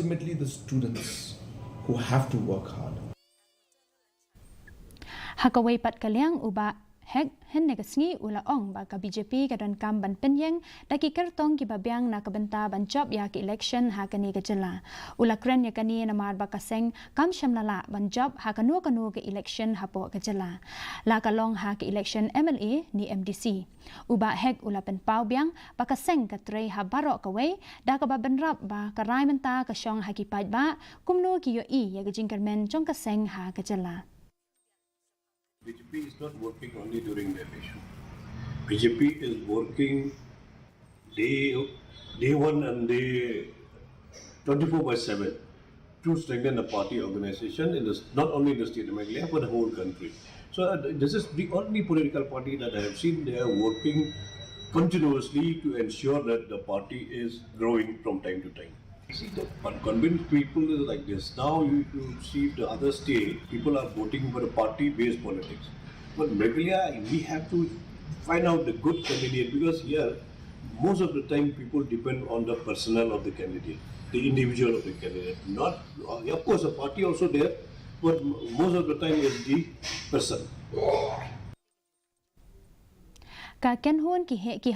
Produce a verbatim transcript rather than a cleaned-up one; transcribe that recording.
Ultimately, the students who have to work hard. Ha kawei pat ka liang, u Bah Hek hynne ka sngi u la ong ba ka B J P ka donkam ban pynïeng da ki kyrtong kiba biang na ka bynta ban jop ïa ka election ha kane ka jylla. U la kren ïa kane namar ba ka seng kam shym la lah ban jop ha kano kano ka election hapoh ka jylla, la ka long ha ka election M L A ne M D C. U Bah Hek u la pynpaw biang ba ka seng ka trei ha baroh kawei, da kaba bynrap ba ka rai mynta ka shong ha ki paidbah kumno ki ïohi ïa ka jingkyrmen jong ka seng ha ka jylla. B J P is not working only during the election. B J P is working day day one and day twenty-four by seven to strengthen the party organization in the, not only in the state of Meghalaya but the whole country. So uh, this is the only political party that I have seen they are working continuously to ensure that the party is growing from time to time. See, the, but convince people is like this. Now you, you see the other state, people are voting for a party-based politics. But Meghalaya, we have to find out the good candidate because here, most of the time, people depend on the personnel of the candidate, the individual of the candidate. Not, uh, of course, a party also there, but m- most of the time is the person. Ka kynhun ki heh ki